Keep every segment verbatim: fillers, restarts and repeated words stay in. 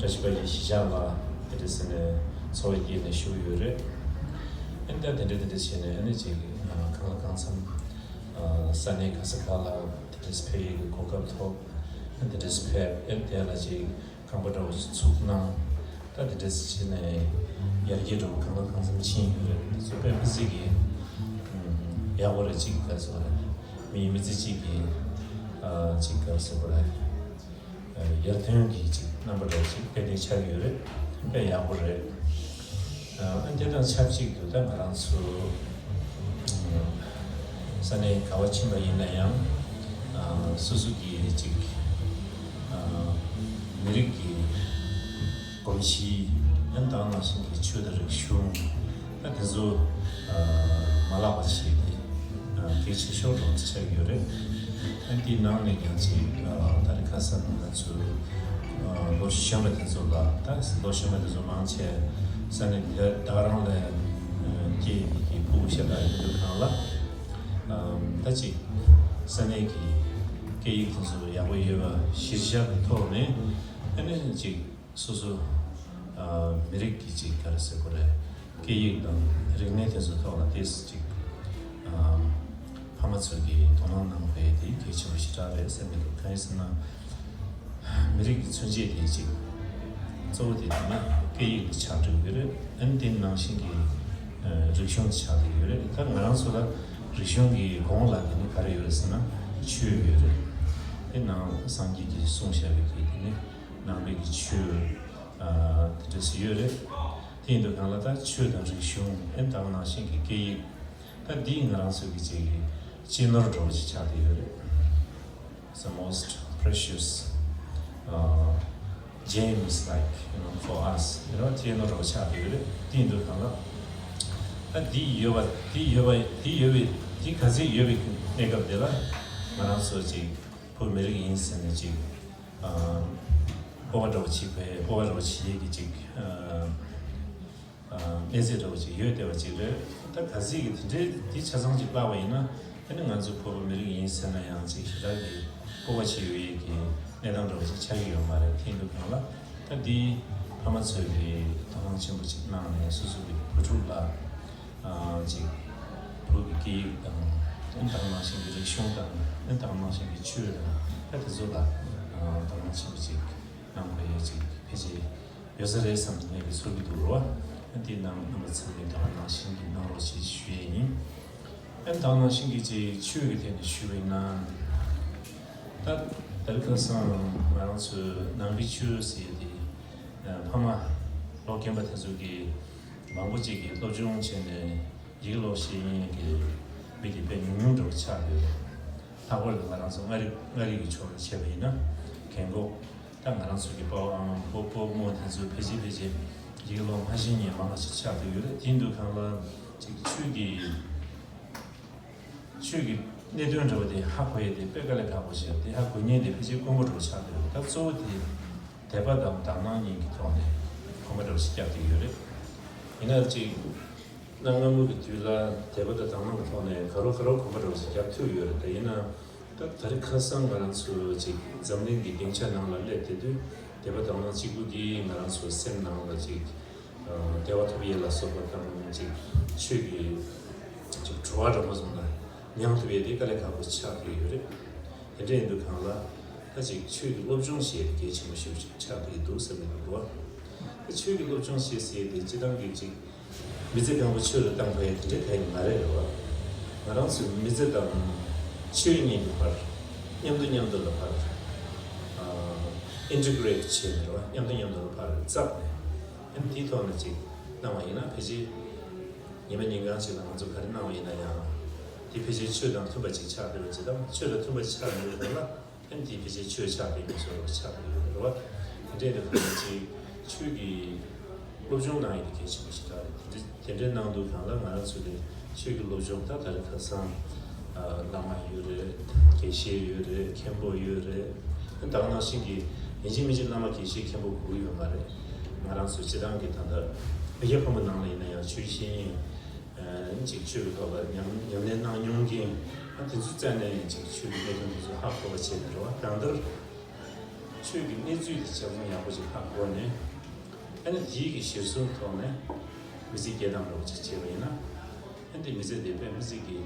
བཀྲ་ཤིས་པ་ཡི་གཞིས་ཆགས་ལ་དེ་འདྲ་ཟེར་ནས་འཚོ་བ་སྐྱེལ་ནས་བཞུགས་ཡོད་རེད། ཨ་ནི་ད་དེ་འདྲ་དེ་འདྲ་བྱས་ནས་ཨ་ནི་ཅིག་གང་ལ་གང་འཚམ་ས་གནས་ག་ས་ག་ལ་དེ་འདྲ་ཕེབས་ཡས་ཀྱི་གོ་སྐབས་ཐོབ། ཨ་ནི་དེ་འདྲ་ཕེབས། ཨ་ནི་དེ་ལ་ཅིག་ཁང་པ་འདྲ་བོ་ཞིག་ཚུགས་གནང་། ད་དེ་འདྲ་བྱས་ནས་ཡར་རྒྱས་འགྲོ་བ་གང་ལ་གང་འཚམ་ཕྱིན་ཡོད་རེད། དེ་ཚོ་དཔེ་མི་སྲིད་ཀྱི་ཡག་པོ་རེད། ཅིག་ག་རེ་ཟེར་དགོས་རེད། མི་མི་ཚེ་གཅིག་གི་ཅིག་ག་རེ་ཟེར་དགོས་རེད། ཡར་ཐོན་གྱི་ཅིག་རྣམ་པ་འདྲ་བོ་ཅིག་དཔེ་དེ་ཆགས་ཡོད་རེད། དཔེ་ཡག་པོ་རེད། ཨ་དེ་དང་ཆབས་ཅིག་ཏུ་ད་ང་རང་ཚོ་ས་གནས་ག་བ་ཕྱིན་པ་ཡིན་ན་ཡང་སོ་སོ་གི་ཅིག་མི་རིགས་ཀྱི་གོམས་གཤིས། ཡང་དེ་ནང་བཞིན་གྱི་ཆོས་དང་རིག་གཞུང་། ད་དེ་ཚོ་མ་བརླག་པ་བྱས་ཏེ་གལ་ཆེ་ཤོས་འདྲ་བོ་ཆགས་ཡོད་རེད། ཨ་འདི་ནང་ནས་ཀྱང་ཅིག་ད་རེས་ཁ་སང་ང་ཚོ་ལོ་གཞོན་པ་དེ་ཚོ་ལ། ད་ལོ་གཞོན་པ་དེ་ཚོ་མང་ཆེ་ས་གནས་དེ་ད་རང་ལ་སྐྱེས་པའི་གི་ཕྲུ་གུ་ཤ་སྟག་ཡིན་དུས་སྒང་ལ། ད་ཅིག་ས་གནས་ཀྱི་སྐད་ཡིག་དེ་ཚོ་ཡག་པོ་ཡོད་པ་གཞིར་བཞག་གི་ཐོག་ནས། ཨ་ནི་ཅིག་སོ་སོ་མི་རིགས་ཀྱི་ཅིག་ག་རེ་ཟེར་དགོས་རེད། སྐད་ཡིག་དང་རིག་གནས་དེ་ཚོའི་ཐོག་ལ་ཏོག་ཙམ་ཅིག་ཕ་མ་ཚོས་ཀྱིས་དོ་སྣང་གནང་དགོས་དེ་གལ་ཆེན་པོ་ཞེ་དྲག་རེད་བསམ་གྱི་འདུག་གང་ཡིན་ཟེར་ན། མི་རིགས་ཀྱི་མཚོན་བྱེད་དེ་ཅིག་གཙོ་བོ་དེ་དེ་ནི་སྐད་ཡིག་དེ་ཆགས་འགྲོ་གི་ཡོད་རེད། ཨ་ནི་དེ་ནང་བཞིན་གྱི་རིག་གཞུང་དེ་ཆགས་འགྲོ་གི་ཡོད་རེད། ད་ང་རང་ཚོ་ལ་རིག་གཞུང་གི་གོང་ལ་དེ་ནི་ག་རེ་ཡོད་རེད་ཟེར་ན་ཆོས་ཡོད་རེད། དེ་ནང་སངས་རྒྱས་ཀྱིས་གསུངས་བཞག་པའི་གི་དེ་ནི་ནང་པའི་གི་ཆོས་དེ་འདྲ་ཞིག་ཡོད་རེད། དེ་ཡིན་དུས་སྒང་ལ་ད་ཆོས་དང་རིག་གཞུང་། ཨ་ནི་དེ་ནང་བཞིན་གྱི་སྐད་ཡིག། ད་འདི་ང་རང་ཚོའི་གི་ཅིག་གི་གཅེས་ནོར་འདྲ་བོ་ཅིག་ཆགས་བསྡད་ཡོད་རེད། It's the most precious gems, like, you know, for us. You know, གཅེས་ནོར་འདྲ་བོ་ཆགས་བསྡད་ཡོད་རེད། དེ་ཡིན་དུས་སྒང་ལ་ད་འདི་ཡོད་པ། འདི་ཡོད་པ། འདི་ཡོད་པའི། འདི་ག་ཚད་ཡོད་པའི་གནས་སྐབས་དེ་ལ་ང་རང་ཚོ་ཅིག་བོད་མི་རིགས་ཡིན་ཟེར་ནས་ཅིག་སྤོབས་པ་འདྲ་བོ་བྱེད་པའི། སྤོབས་པ་འདྲ་བོ་བྱེད་ཡས་ཀྱི་ཅིག་གནས་ཚད་འདྲ་བོ་ཅིག་ཡོད་བསྡད་པ་ཅིག་རེད། ད་གལ་སྲིད་ཀྱི་དེ་འདྲའི་འདི་ཆ་ཚང་ཅིག་བརླག་པ་ཡིན་ན། ཨ་ནི་ང་ཚོ་བོད་པ་མི་རིགས་ཡིན་ཟེར་ན་ཡང་ཅིག་ཞེ་དྲག་གི་སྤོབས་པ་བྱེད་ཡོང་ཡས་ཀྱི་གནས་སྟངས་འདྲ་བོ་ཅིག་ཆགས་ཀྱི་ཡོད་མ་རེད། དེ་ཡིན་དུས་སྒང་ལ་ད་འདི་ཕ་མ་ཚོས་ཀྱི་དོ་སྣང་ཆེན་པོ་ཅིག་གནང་ནས་སོ་སོ་གི་བུ་ཕྲུག་ལ་ཅིག་བོད་ཀྱི་སྐད་ཡིག་དང་། ཨ་ནི་དེ་ནང་བཞིན་གྱི་རིག་གཞུང་དང་། ཨ་ནི་དེ་ནང་བཞིན་གྱི་ཆོས་དང་། ད་དེ་ཚོ་ལ་དོ་སྣང་ཆེན་པོ་ཅིག་གནང་དགོས་ཡས་ཅིག་ཕལ་ཆེར་ཡོད་ས་རེད་བསམ་ངས་ཀྱི་ཚོར་གྱི་འདུག་རོ། ཨ་འདི་ནང་རྣམ་པ་ཚང་མས་དེ་ནང་བཞིན་གྱི་གནང་རོགས་ཞེས་ཞུ་ཡས་ཡིན། ཨ་ནི་དེ་ནང་བཞིན་གྱི་ཅིག་ཆོས་ཀྱི་ཐད་ནས་ཞུས་པ་ཡིན་ན། ད་ད་རེས་ཁ་སང་ང་རང་ཚོའི་ནང་པའི་ཆོས་ཟེར་ཡས་དེ་ཕ་མ་ལོ་རྒན་པ་དེ་ཚོ་གིས་མང་པོ་ཅིག་གིས་སློབ་སྦྱོང་བྱས་ནས་ཡིག་ཀློག་ཤེས་མཁན་གྱི་མི་དེ་དཔེ་ཉུང་ཉུང་འདྲ་བོ་ཆགས་ཡོད། ལྷག་པར་དུ་ང་རང་ཚོ་མངའ་རིས། མངའ་རིས་ཀྱི་ཕྱོགས་ལ་བྱས་པ་ཡིན་ན། རྒན་གོག་ད་ང་རང་ཚོ་གི་སྤོ་བོ་ཨང་། སྤོ་སྤོ་རྨོ་དེ་ཚོ་ཕལ་ཆེར་ཕལ་ཆེར་ཡིག་ཀློག་མ་ཤེས་མཁན་མང་བ་ཞིག་ཆགས་བསྡད་ཡོད་རེད། དེ་ཡིན་དུས་སྒང་ལ་ཅིག་ཆོས་ཀྱི་ཆོས་ཀྱི་གནད་དོན་འདྲ་བོ་དེ་ཧ་གོ་ཡས་དེ་དཔེ་དཀའ་ལས་ཁག་པོ་ཞིག་རེད། དེ་ཧ་གོ་མཁན་དེ་ཕལ་ཆེར་དཀོན་པོ་འདྲ་བོ་ཆགས་བསྡད་ཡོད་རེད། ད་གཙོ་བོ་དེ་དད་པ་དང་དག་སྣང་གཉིས་ཀྱི་ཐོག་ནས་གོམ་པ་འདྲ་བོ་ཞིག་བརྒྱབ་བསྡད་ཡོད་རེད། ཡིན་ན་ཅིག་གནའ་སྔ་མོ་གི་དུས་ལ་དད་པ་དང་དག་སྣང་གི་ཐོག་ནས་ག་རོ་ག་རོ་གོམ་པ་འདྲ་བོ་ཞིག་བརྒྱབ་ཐུབ་ཡོད་རེད། ད་ཡིན་ན་ད་ད་རེས་ཁ་སང་ང་རང་ཚོ་ཅིག་འཛམ་གླིང་གི་སྡིངས་ཆ་ནང་ལ་སླེབས་བསྡད་དུས། དད་པ་དག་སྣང་གཅིག་པུ་གིས་ང་རང་ཚོའི་སེམས་ནང་ལ་ཅིག་བདེ་བ་ཐོབ་ཡས་ལ་སོགས་པ་དང་། ཅིག་ཆོས་ཀྱི་ཅིག་བྲོ་བ་འདྲ་པོ་བཟུང་ན་མྱང་ཐུབ་ཡས་དེ་དཀའ་ལས་ཁག་པོ་ཆགས་བསྡད་ཡོད་རེད། དེ་འདྲ་ཡིན་དུས་སྒང་ལ་ད་ཅིག་ཆོས་ཀྱི་སློབ་སྦྱོང་བྱེད་ཡས་དེ་གལ་ཆེན་པོ་ཞིག་ཆགས་བསྡད་འདུག་བསམ་གྱི་འདུག་གོ། ད་ཆོས་ཀྱི་སློབ་སྦྱོང་བྱེད་ཟེར་ཡས་དེ་སྤྱིར་བཏང་གི་ཅིག་མི་ཚེ་གང་པོ་ཆོས་ལ་བཏང་དགོས་ཡས་དེ་འདྲའི་གང་ཡང་མ་རེད་རེད་བ། ང་རང་ཚོའི་མི་ཚེ་དང་ཆོས་གཉིས་ཀྱི་བར་མཉམ་དུ་མཉམ་དུ་ལ་བར་ཨིན་ཊི་གྷི་རེཊ་བྱས་ནས་རེད་བ། མཉམ་དུ་མཉམ་དུ་ལ་བར་བརྩེགས་ནས། ཨ་ནི་དེའི་ཐོག་ནས་ཅིག་གནང་བ་ཡིན་ན་ཕལ་ཆེར་ཉི་མ་ཉིན་གང་ཅིག་ལ་ང་ཚོ་ག་རེ་གནང་བ་ཡིན་ན་ཡང་། དེ་ཕལ་ཆེར་ཆོས་དང་མཐུན་པ་ཅིག་ཆགས་བསྡད་པ་ཅིག་དང་། ཆོས་དང་མཐུན་པ་ཅིག་ཆགས་མེད་པ་ལ། ཨ་ནི་དེ་ཕལ་ཆེར་ཆོས་ཆགས་བསྡད་མཁན་བཟོ་འདྲ་ཆགས་བསྡད་ཡོད་རེད་བ། དེ་འདྲའི་ནང་ལ་ཅིག་ཆོས་ཀྱི་སློབ་སྦྱོང་གནང་ཡས་དེ་གལ་ཆེན་པོ་ཞིག་རེད། དེ་འདྲའི་དེ་འདྲའི་གནང་དུས་སྒང་ལ་ང་རང་ཚོ་ལ་ཆོས་ཀྱི་སློབ་སྦྱོང་ད་ད་རེས་ཁ་སང་བླ་མ་ཡོད་རེད། དགེ་བཤེས་ཡོད་རེད། མཁན་པོ་ཡོད་རེད། ད་ག་ནང་བཞིན་གྱི་ཡིན་གཅིག་མིན་གཅིག་བླ་མ་དགེ་བཤེས་མཁན་པོ་དགོས་ཀྱི་ཡོད་མ་རེད། ང་རང་ཚོ་སྤྱིར་བཏང་གི་ད་ལྟ་བོད་རྒྱ་ཕོ་མོ་ནང་ལ་ཡིན་ན་ཡང་ཆོས་ཤེས་ཅིག་ཆོས་ཀྱི་ཐོག་ལ་ཉམས་ཉམས་ལེན་གནང་མྱོང་མཁན། ཨ་དེ་ཚོའི་རྩ་ནས་ཅིག་ཆོས་ཀྱི་གནད་དོན་དེ་ཚོ་ཧ་གོ་བ་བྱས་ནས་རེད་བ། གང་ལྟར་ ཆོས་ཀྱི་གནས་ཚུལ་དེ་ཆ་ཚང་ཡག་པོ་ཅིག་ཧ་གོ་ནས། ཨ་ནི་དེའི་གི་གཞིར་བཟུང་ཐོག་ནས་མི་ཚེ་སྐྱེལ་སྟངས་འདྲ་བོ་ཅིག་བྱས་པ་ཡིན་ན། ཨ་ནི་མི་ཚེ་དེ་དཔེ་མི་ཚེ་གི་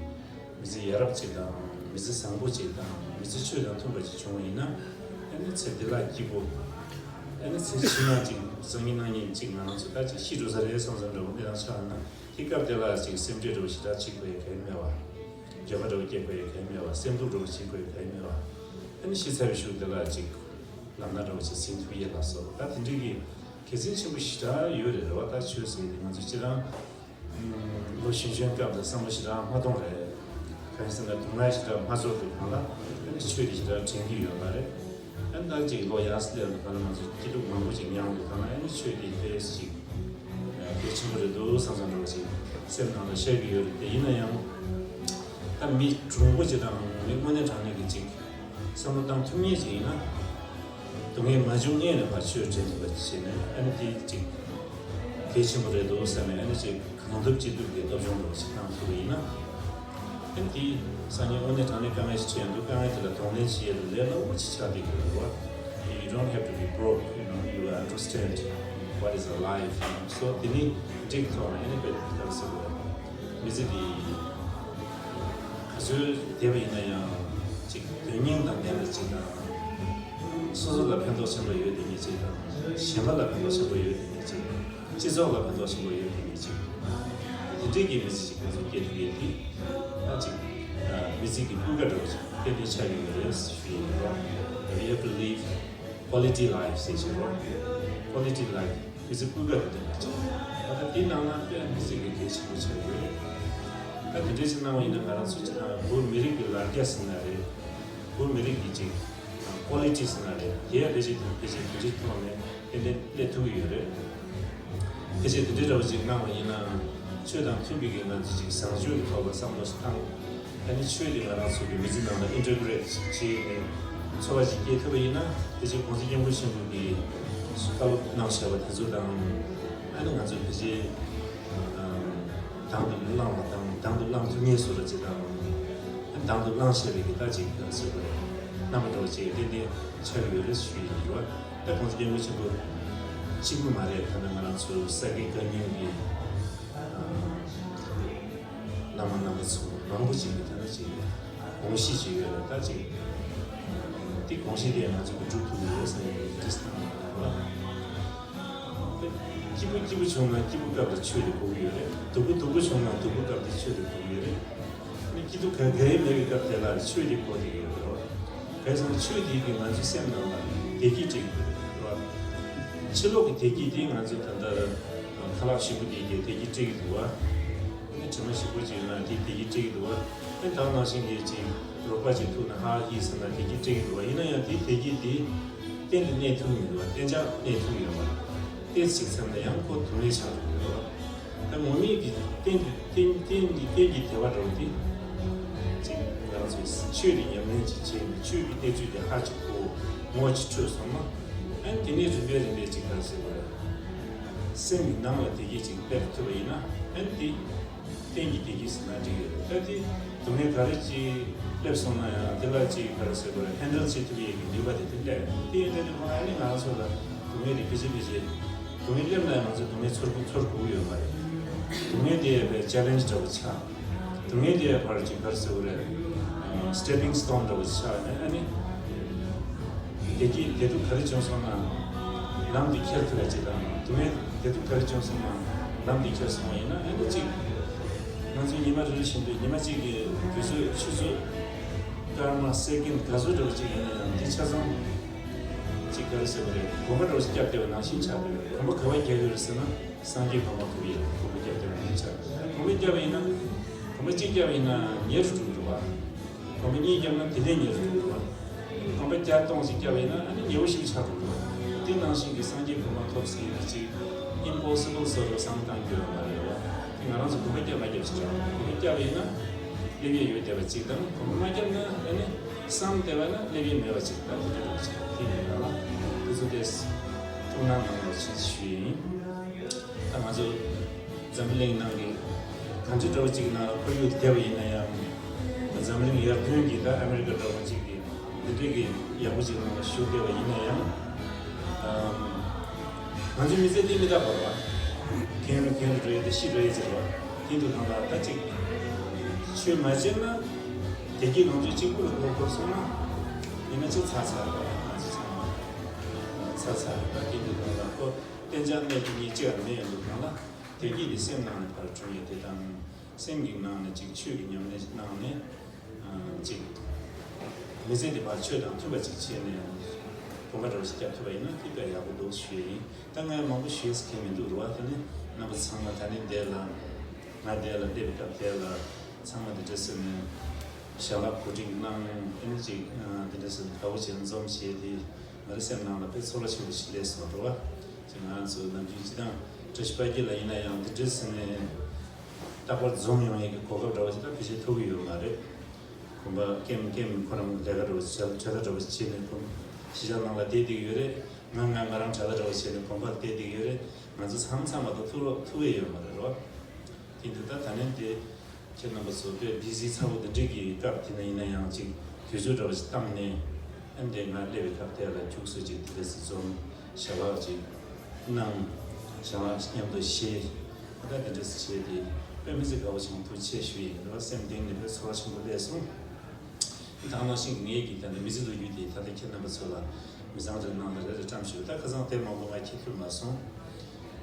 མི་ཚེ་ཡ་རབས་ཅིག་དང་། མི་ཚེ་བཟང་པོ་ཅིག་དང་། མི་ཚེ་ཆོས་དང་མཐུན་པ་ཅིག་བྱུང་བ་ཡིན་ན། ཨ་ནི་ཚེ་འདི་ལ་སྐྱིད་པོ། ཨ་ནི་ཚེ་ཕྱི་མ་ཅིག་སང་ཉིན་གནངས་ཉིན་ཅིག་ང་རང་ཚོ་ད་ཅིག་ཤི་འགྲོ་ས་རེད་བསམ་བསམ་འདྲ་བོ་གནས་སྟངས་ཆགས་ན། དེ་སྐབས་དེ་ལ་ཅིག་སེམས་ཁྲལ་འདྲ་བོ་ཞེ་དྲག་བྱེད་དགོས་ཡ་གང་ཡང་མེད་པ། འགྱོད་པ་འདྲ་བོ་སྐྱེ་དགོས་ཡ་གང་ཡང་མེད་པ། སེམས་སྡུག་འདྲ་བོ་བྱེད་དགོས་ཡ་གང་ཡང་མེད་པ། ཨ་ནི་ཤི་ཚར་བའི་གཞུག་དེ་ལ་ཅིག་ལམ་སྣ་འདྲ་བོ་ཅིག་ཟིན་ཐུབ་ཡས་ལ་སོགས། ད་དེ་འདྲའི་གི་དགེ་མཚན་ཆེན་པོ་ཞེ་དྲག་ཡོད་རེད། རེད་བ། ད་ཆོས་ཟེར་དེ་ང་ཚོ་སྤྱིར་བཏང་ལོ་གཞོན་གཞོན་སྐབས་ལ་བསམ་བློ་ཞེ་དྲག་མ་གཏོང་རེད། གང་ཡིན་ཟེར་ན་སྡུག་བསྔལ་ཞེ་དྲག་མ་ཚོར་དུས་སྒང་ལ་ཨ་ནི་ཆོས་དེ་ཞེ་དྲག་དྲན་གྱི་ཡོད་མ་རེད། ཨ་ནི་ད་ཅིག་ལོ་ཡར་སླེབས་པའི་སྒང་ལ་ང་ཚོ་སྐྱིད་སྡུག་མང་པོ་ཅིག་མྱངས་པའི་སྒང་ལ་ཨ་ནི་ཆོས་དེ་དཔེ་ཅིག་གལ་ཆེན་པོ་རེད་འདུག་བསམ་བསམ་འདྲ་བོ་ཅིག་སེམས་ནང་ལ་ཤར་གྱི་ཡོད་རེད། དེ་ཡིན་ན་ཡང་། ད་མི་གྲུང་པོ་ཅིག་དང་མི་དངོས་གནས་དྲང་གནས་ཀྱི་ཅིག་བསམ་བློ་བཏང་ཐུབ་མཁན་ཅིག་ཡིན་ན། སྡུག་བསྔལ་མ་བྱུང་སྔོན་ནས་ཕར་ཆོས་དྲན་ཐུབ་པ་ཅིག་བྱས་ནས། ཨ་ནི་དེ་ཅིག་གལ་ཆེན་པོ་རེད་འདུག་བསམ་ནས། ཨ་ནི་ཅིག་གང་ཐུབ་ཅི་ཐུབ་ཀྱིས་སྟོབས་སྦྱོང་འདྲ་བོ་ཅིག་བཏང་ཐུབ་པ་ཡིན་ན། ཨ་ནི་དེ་སང་ཉིན་དངོས་གནས་དྲང་གནས་དཀའ་ངལ་ཞིག་འཕྲད་ཡོང་དུས་དཀའ་ངལ་དེ་ལ་གདོང་ལེན་བྱེད་ཡས་ལ་ལས་སླ་བོ་ཅིག་ཆགས་བསྡད་ཀྱི་རེད་བ། You don't have to be broke, you know, you understand what is a life, you know. So དེ་ནི་འགྲིག་ཐོག་ནས་ཨ་ནི་དཔེ་ག་རེ་ཟེར་དགོས་རེད། མི་ཚེ་འདི་ག་ཚོད་བསྡད་པ་ཡིན་ན་ཡང་ཅིག་དོན་སྙིང་དང་ལྡན་པ་ཅིག་དང་། སོ་སོ་ལ་ཕན་ཐོགས་ཆེན་པོ་ཡོད་བསྡད་མཁན་ཅིག་དང་། གཞན་པ་ལ་ཕན་ཐོགས་ཆེན་པོ་ཡོད་བསྡད་མཁན་ཅིག། སྤྱི་ཚོགས་ལ་ཕན་ཐོགས་ཆེན་པོ་ཡོད་བསྡད་མཁན་ཅིག། དེ་འདྲའི་གི་མི་ཚེ་ཅིག་ང་ཚོ་སྐྱེལ་ཐུབ་ཡས་དེ་ད་ཅིག་མི་ཚེ་གི་སྤུས་ཀ་འདྲ་བོ་ཅིག་ཏན་ཏན་ཆགས་ཡོད་རེད་ཞུ་ཡི་ཡོད། We have to live quality life ཟེར་བྱས་རོགས། Quality life མི་ཚེ་སྤུས་ཀ་དེ་ལྟ་བུ་ཅིག། ད་ལྟ་དེའི་ནང་ན་དཔེ་མི་ཚེ་གི་གལ་ཆེན་པོ་ཆགས་ཡོད་རེད། ད་དེ་འདྲ་ཅིག་གནང་བ་ཡིན་ན་ང་རང་ཚོ་ཅིག་བོད་མི་རིགས་ཀྱི་ལ་རྒྱ་ཟེར་ན་རེད། བོད་མི་རིགས་ཀྱི་ཅིག་ཀོ་ལི་ཊི་ཟེར་ན་རེད། དེ་ཡང་ཕལ་ཆེར་དང་ཕལ་ཆེར་དེ་འདྲའི་ཐོག་ནས་ཏན་ཏན་སླེབས་ཐུབ་ཀྱི་ཡོད་རེད། ཕལ་ཆེར་དེ་འདྲའི་འདྲ་བོ་ཅིག་གནང་བ་ཡིན་ན། ཆོས་དང་མཐུན་པའི་གི་ང་ཚོ་ཅིག་བཟང་སྤྱོད་ཀྱི་ཐོག་ལ་བསམ་བློ་ཞིག་བཏང་། ཨ་ནི་ཆོས་དེ་ང་རང་ཚོ་གི་མི་ཚེ་ནང་ལ་ཨིན་ཊི་གྷི་རེ་ཊི་བྱས་ནས་འཚོ་བ་ཅིག་སྐྱེལ་ཐུབ་པ་ཡིན་ན། ཕལ་ཆེར་༸གོང་ས་༸སྐྱབས་མགོན་ཆེན་པོ་གིས་བཀའ་སློབ་གནང་བཞག་པ་དེ་ཚོ་དང་། ཨ་ནི་ང་ཚོ་ཕལ་ཆེར་དང་དུ་བླངས་པ་དང་། དང་དུ་བླངས་ཐུབ་མཁན་བཟོ་འདྲ་ཅིག་དང་། དང་དུ་བླངས་བྱས་པའི་གི་ད་ཅིག་ག་རེ་ཟེར་དགོས་རེད། རྣམ་པ་འདྲ་བོ་ཅིག་ཏན་ཏན་ཆགས་ཡོད་རེད་ཞུ་ཡི་ཡོད། ད་༸གོང་ས་༸སྐྱབས་མགོན་ཆེན་པོ་གཅིག་པུ་མ་རེད། ད་ནི་ང་རང་ཚོ་ས་དགེ་བཀའ་རྙིང་གི་བླ་མ་རྣམ་པ་ཚོ་མང་པོ་ཅིག་གི་ད་ནི་ཅིག་དགོངས་གཞི་ཅིག་ཡོད་རེད། ད་ཅིག་དེ་དགོངས་གཞི་དེ་ང་ཚོ་གི་སྒྲུབ་ཐུབ་ཀྱི་ཡོད་བསམ་ཡོད་ཀྱི་ཏིས་བཏང་བ་རེད་བ། སྐྱིད་པོ་སྐྱིད་པོ་བྱུང་ན་སྐྱིད་པོ་སྐབས་ལ་ཆོས་དེ་དགོས་ཀྱི་ཡོད་རེད། སྡུག་པོ་སྡུག་པོ་བྱུང་ན་སྡུག་པོ་སྐབས་དེ་ཆོས་དེ་དགོས་ཀྱི་ཡོད་རེད། ནི་སྐྱིད་སྡུག་ག་གེ་མེད་པའི་སྐབས་དེ་ལ་ཆོས་དེ་དགོས་ཀྱི་ཡོད་རེད་བ། གལ་སྲིད་ཆོས་དེ་གིས་ང་ཚོའི་སེམས་ནང་ལ་བདེ་སྐྱིད་སྤྲད་ཀྱི་ཡོད་རེད་བ། ཕྱི་ལོགས་ཀྱི་བདེ་སྐྱིད་དེ་ང་ཚོ་ད་ལྟ་ཁ་ལག་ཞིམ་པོ་དེ་གིས་བདེ་སྐྱིད་སྤྲད་ཀྱི་འདུག་བ། ནི་དྲི་མ་ཞིམ་པོ་ཅིག་ཡོད་ན་དེ་བདེ་སྐྱིད་སྤྲད་ཀྱི་འདུག་བ། ནི་ད་ནང་བཞིན་གྱི་ཅིག་རོགས་པ་ཅིག་ཐུག་ན་ཧ་ཧི་ཟེར་ན་བདེ་སྐྱིད་སྤྲད་ཀྱི་འདུག་བ། ཡིན་ན་ཡང་དེ་བདེ་སྐྱིད་དེ་གཏན་དུ་གནས་ཐུབ་ཀྱི་མི་འདུག་བ། གཏན་འཇགས་གནས་ཐུབ་ཀྱི་ཡོད་མ་རེད། ཏོག་ཙམ་ཅིག་མཚམས་ལ་ཡང་ཁོ་སྡུག་བསྔལ་ཆགས་འགྲོ་གི་ཡོད་རེད་བ། ད་ངོ་མའི་གི་གཏན་གྱི་གཏན་གཏན་གྱི་གཏན་གྱི་བདེ་བ་འདྲ་བོ་དེ། ཅིག་ང་རང་ཚོས་ཆོས་དེ་ཉམས་ལེན་ཅིག་བྱས་ནས་ཆོས་ཀྱི་གནས་ཚུལ་དེ་ཧ་ཅིག་གོ། ངོ་ཅིག་འཕྲོད་སོང་ན། ཨ་ནི་དེ་ནས་རིམ་པས་རིམ་པས་ཅིག་ག་རེ་ཟེར་དགོས་རེད། སེམས་ཀྱི་ནང་ལ་བདེ་སྐྱིད་ཅིག་སླེབས་ཐུབ་པ་ཡིན་ན། ཨ་ནི་དེ་གཏན་གྱི་བདེ་སྐྱིད་ཟེར་ན་འགྲིག་ཡོད་རེད། ད་དེ་སྡུག་བསྔལ་ག་རེ་ཅིག་སླེབས་སོང་ན་ཡང་དེ་ལ་ཅིག་ག་རེ་ཟེར་དགོས་རེད། ཧེན་ཌལ་བྱེད་ཐུབ་ཡས་ཀྱི་ནུས་པ་དེ་དེ་སླེབས། དེ་ཡིན་དུས་དེ་ཁོ་ན་ཨ་ནི་ང་རང་ཚོ་ལ་སྡུག་བསྔལ་དེ་ཕལ་ཆེར་ཕལ་ཆེར། སྡུག་བསྔལ་སླེབས་ན་ཡང་ང་ཚོས་སྡུག་བསྔལ་ཚོར་དགོས་ཚོར་དགོས་ཀྱི་ཡོད་མ་རེད། སྡུག་བསྔལ་དེ་ཡང་དཔེ་ཆེ་ལེན་ཇི་འདྲ་བོ་ཆགས། སྡུག་བསྔལ་དེ་ཡང་ཕར་ཅིག་ག་རེ་ཟེར་དགོས་རེད། སི་ཊེ་པིང་སི་ཊོན་འདྲ་བོ་ཆགས་ནས། ཨ་ནི་བདེ་སྐྱིད་བདེ་སྡུག་ག་རེ་བྱུང་སོང་ན་ལམ་དེ་འཁྱེར་ཐུབ་པ་ཅིག་དང་། སྡུག་བསྔལ་བདེ་སྡུག་ག་རེ་བྱུང་སོང་ན་ལམ་དེ་འཁྱེར་སོང་བ་ཡིན་ན། ཨ་ནི་ཅིག་ང་ཚོས་ཉི་མ་རེ་རེ་བཞིན་དུ་ཉི་མ་གཅིག་གི་དུས་ཚོད་ཆུ་ཚོད་སྐར་མ་སེ་ཀེན་ག་ཚོད་འདྲ་བོ་ཅིག་ཡིན་ན་ཡང་དེ་ཆ་ཚང་ཅིག་ག་རེ་ཟེར་དགོས་རེད། གོམ་པ་འདྲ་བོ་ཅིག་བརྒྱབ་བསྡད་པ་ནང་བཞིན་ཆགས་བསྡད་ཡོད། གོམ་པ་ག་པར་བརྒྱབ་ཡོད་རེད་ཟེར་ན། སངས་རྒྱས་གོ་འཕང་ཐོབ་ཡས་གོམ་པ་བརྒྱབ་བསྡད་པ་ཡིན་ཆགས། གོམ་པ་བརྒྱབ་པ་ཡིན་ན། གོམ་པ་གཅིག་བརྒྱབ་པ་ཡིན་ན་ཉེ་རུ་འགྲོ་གི་འདུག་བ། གོམ་པ་གཉིས་བརྒྱབ་ན་དེ་ལས་ཉེ་རུ་འགྲོ་གི་འདུག་བ། གོམ་པ་བརྒྱ་སྟོང་ཞིག་བརྒྱབ་པ་ཡིན་ན་ཨ་ནི་ཉེ་བོ་ཞིག་ཆགས་འགྲོ་གི་འདུག་བ། དེ་ནང་བཞིན་གྱི་སངས་རྒྱས་གོ་འཕང་ཐོབ་ཟེར་ཡས་ཅིག་ཨིམ་པོ་སི་བལ་བཟོ་འདྲ་བསམ་བློ་བཏང་རྒྱུ་ཡོད་མ་རེད་བ། དེ་ང་རང་ཚོ་གོམ་པ་བརྒྱབ་མ་བརྒྱབ་ཞིག་རེད། གོམ་པ་བརྒྱབ་པ་ཡིན་ན་སླེབས་ཡས་ཡོད་བསྡད་པ་ཅིག་དང་། གོམ་པ་མ་བརྒྱབ་ན་ཨ་ནི་བསམ་བསྡད་པ་ན་སླེབས་ཡས་མེད་པ་ཅིག་ད་དེ་འདྲ་ཅིག་དེ་ཡིན་ན་ལ། དེ་ཚོ་དེ་ཐུགས་སྣང་གནང་རོགས་བྱེད་ཞུ་ཡིན། ད་ང་ཚོ་འཛམ་བུ་གླིང་ནང་གི་ག་འདྲ་འདྲ་བོ་ཅིག་ནང་ལ་ཁོར་ཡུག་དེ་བསྡད་པ་ཡིན་ན་ཡང་། འཛམ་གླིང་ཡར་ཐོན་གྱི་ད་ཨ་མེ་རི་ཀ་འདྲ་བོ་ཅིག་གི་ དེ་འདྲའི་གི་ཡག་པོ་ཅིག་ནང་ལ་ཞུགས་བསྡད་པ་ཡིན་ན་ཡང་། ཨམ། ང་ཚོའི་མི་ཚེ་འདི་མི་རྟག་པ་རེད་བ། ག་ལེར་ག་ལེར་འགྲོ་ཡས་དེ་ཤི་འགྲོ་ཡས་ཅིག་རེད་བ། དེ་འདུག་གང་ལ་ད་ཅིག་ཆོས་མ་བྱས་ན་བདེ་སྐྱིད་ལོངས་སྤྱོད་གཅིག་པུ་ལ་གོ་དགོས་སོང་ན། ཡིན་ན་ཅིག་ཚར་ཚར་རེད་བ། ང་ཚོ་ཚང་མ་ཚར་ཚར་རེད་བ། དེ་འདུག་གང་ལ་ཁོ་གཏན་འཇགས་གནས་དེ་གཉིས་གཅིག་ལ་མེད་ཡོང་འདུག་གང་ལ། བདེ་སྐྱིད་དེ་སེམས་ནང་ནས་ཕར་བྱུང་ཡས་དེ་དང་། སེམས་ཀྱི་ནང་ནས་ཅིག་ཆོས་ཀྱི་ཉམས་ལེན་གནང་ནས། ཨ། ཅིག་མི་ཚེ་འདི་བར་ཆོས་དང་མཐུན་པ་ཅིག་བྱས་ནས་གོམ་པ་འདྲ་བོ་ཞིག་རྒྱབ་ཐུབ་པ་ཡིན་ན་དེ་དཔེ་ཡག་པོ་འདུག་ཞུ་ཡས་ཡིན། ད་ངས་མང་པོ་ཞུས་ཟེར་མཁན་མི་འདུག་རེད་བ། དེ་ནི་རྣམ་པ་ཚང་མ་ད་ནི་འདི་ལ་ང་འདི་ལ་སླེབས་པའི་སྐབས་དེ་ལ་ཚང་མ་འདི་འདྲ་ཟེར་ནས་ཞལ་ལག་གོ་སྒྲིག་གནང་ནས། ཨ་ནི་ཅིག་ཨ། འདི་འདྲ་ཟེར་ནས་དགའ་པོ་བྱས་ནས་འཛོམས་བྱས་དེ། ང་རའི་སེམས་ནང་ལ་དཔེ་ཚོར་བ་ཆེན་པོ་ཞིག་སླེབས་སོང་། འགྲོ་བ་ཅིག་ང་ཚོ་ནམ་རྒྱུན་སྤྱི་བཏང་བཀྲ་ཤིས་དཔལ་སྐྱིད་ལ་ཡིན་ན་ཡང་འདི་འདྲའི་ཟིན་ནས་རྟག་པར་འཛོམས་ཡོང་ཡས་ཀྱི་གོ་སྐབས་འདྲ་བ་ཞིག་ད་ཕལ་ཆེར་ཐོབ་ཀྱི་ཡོད་མ་རེད། གོམ་པ་ཀེམ་ཀེམ་ཁོ་རང་ལས་ཀ་འདྲ་བ་ཞིག་བྱ་བྱ་ལ་འདྲ་བ་ཞིག་བྱས་ནས་གོམ་གཞིས་ཆགས་ནང་ལ་བསྡད་བསྡད་ཀྱི་ཡོད་རེད། ང་ང་ང་རང་བྱ་ལ་འདྲ་བ་བྱས་ནས་གོམ་པ་ལ་བསྡད་བསྡད་ཀྱི་ཡོད་རེད། ང་ཚོ་ཚང་མ་ཚང་མ་དང་ཐུག་རོགས་ཐུག་གི་ཡོད་མ་རེད་རོ། དེ་འདི་ད་ད་ནས་དེ། ཁྱེད་རྣམ་པ་ཚོ་དཔེ་བི་ཟི་ཚ་པོ་འདི་འདྲའི་གི་སྐབས་དེ་ན་ཡིན་ན་ཡང་ཅིག་དུས་ཚོད་འདྲ་བ་ཞིག་བཏང་ནས། ཨ་ནི་དེ་ང་སླེབས་པའི་སྐབས་དེ་ལ་ཁྱུག་ཙམ་ཅིག་དེ་འདྲ་སེ་འཛོམས་ཞལ་ལག་ཅིག་གནང་། ཞལ་ལག་མཉམ་དུ་བཞེས། ཨ། ད་དེ་འདྲ་སེ་བྱས་ཏེ་དཔེ་མི་ཚེ་དགའ་པོ་བྱུང་། ཐུགས་རྗེ་ཆེ་ཞུ་ཡི་ཡིན་རེད་བ། སེམས་གཏིང་ནས་དཔེ་ཚོར་བ་ཆེན་པོ་སླེབས་སོང་། ད་ག་ནང་བཞིན་ངེད་ཀྱི་ད་ལྟ་མི་ཚེ་ལོ་རྒྱུས་དེ་ད་ལྟ་ཁྱེད་རྣམ་པ་ཚོ་ལ་མི་ཚང་རེ་ནང་ལ་རེ་རེ་བཀྲམ་ཞུས། ད་ཁ་སང་དེབ་མང་པོ་ང་འཁྱེར་ཐུབ་མ་སོང་།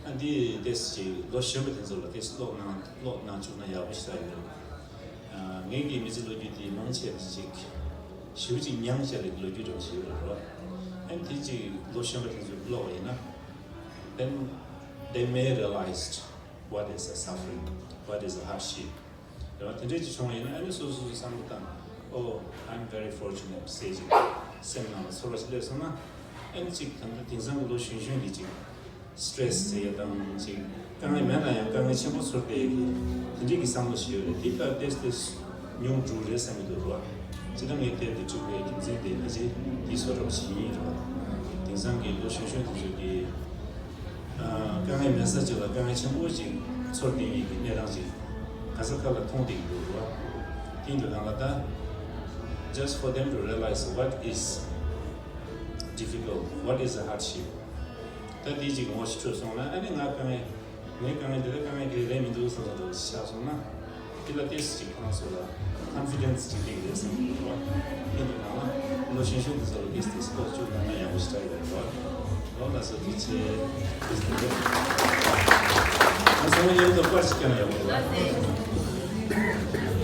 ཨ། འདི་ཏོག་ཙམ་ཅིག་ལོ་གཞོན་པ་དེ་ཚོ་ལ་ཏོག་ཙམ་ཀློག་གནང་ཀློག་གནང་བཅུག་ན་ཡག་པོ་ཞེ་དྲག་ཡོད་རེད། ཨ། ངེད་ཀྱི་མི་ཚེ་ལོ་རྒྱུས་དེ་མང་ཆེ་བ་ཅིག་ཞེ་པོ་ཅིག་མྱངས་བཞག་པའི་ལོ་རྒྱུས་འདྲ་བོ་ཞིག་ཡོད་རེད་བ། ཨ་ནི་དེ་ཅིག་ལོ་གཞོན་པ་དེ་ཚོས་ཀློག་པ་ཡིན་ན། Then they may realize what is a suffering, what is a hardship. རེད་བ། དེ་འདྲས་ཅིག་བྱུང་བ་ཡིན་ན། ཨ་ནི་སོ་སོ་སོ་བསམ་བློ་བཏང་། Oh, I'm very fortunate ཟེར་ཅིག་སེམས་ནང་ལ་ཚོར་བ་ཞིག་སླེབས་སོང་ན། ཨ་ནི་ཅིག་ད་ལྟ་དེང་སང་གི་ལོ་གཞོན་གཞོན་གྱི་ཅིག་སི་ཊེ་རེ་སི་ཟེར་ཡ་དང་། ཅིག་དཀའ་ངལ་མེད་ན་ཡང་དཀའ་ངལ་ཆེན་པོ་ཚོར་བསྡད་ཡ་གི་དེ་འདྲས་ཀྱི་བསམ་བློ་ཞིག་ཡོད་རེད། དེ་ད་ཏོག་ཙམ་ཉུང་འགྲོ་རེད་བསམ་གྱི་འདུག་རེད་བ། སྤྱིར་བཏང་ངས་དེབ་དེ་བྲིས་པའི་རྒྱུ་མཚན་དེ་ཕལ་ཆེར་དེའི་བཟོ་འདྲ་བོ་ཞིག་ཡིན་རེད་བ། དེང་སང་གི་ལོ་གཞོན་གཞོན་དེ་ཚོ་གི་ཨ། དཀའ་ངལ་མེད་ས་ཅིག་ལ་དཀའ་ངལ་ཆེན་པོ་ཅིག་ཚོར་བསྡད་ཡས་ཀྱི་གནས་སྟངས་ཅིག་ག་ས་ག་ལ་མཐོང་བསྡད་ཀྱི་འདུག་རེད་བ། དེ་འདྲ་གང་ལ་ད། Just for them to realize what is difficult, what is a hardship. ད་འདི་ཅིག་ངོ་ཤེས་འཕྲོད་སོང་ན། ཨ་ནི་ང་དཀའ་ངལ། ངའི་དཀའ་ངལ་འདི་ལ་དཀའ་ངལ་ག་རེ་རེད་མི་འདུག་བསམ་བསམ་འདྲ་བོ་ཞིག་ཆགས་སོང་ན། འདི་ལ་ཏོག་ཙམ་ཅིག་ཁོ་རང་ཚོ་ལ་ཀོན་ཕི་ཌེན་སི་ཅིག་སླེབས་ཀྱི་རེད་བསམ་གྱི་འདུག་རེད་བ། དེ་འདྲ་གང་ལ་ལོ་གཞོན་གཞོན་འདི་ཚོ་ལ་ཏོག་ཙམ་ཏོག་ཙམ་ཀློག་བཅུག་གནང་ན་ཡག་པོ་ཞིག་རེད་བ། ལོ་ལ་སོ་དུས་ཆེ། ང་ཚང་མ་མཉམ་དུ་པར་ཞིག་བརྒྱབ་ན་ཡག་པོ་རེད་བ།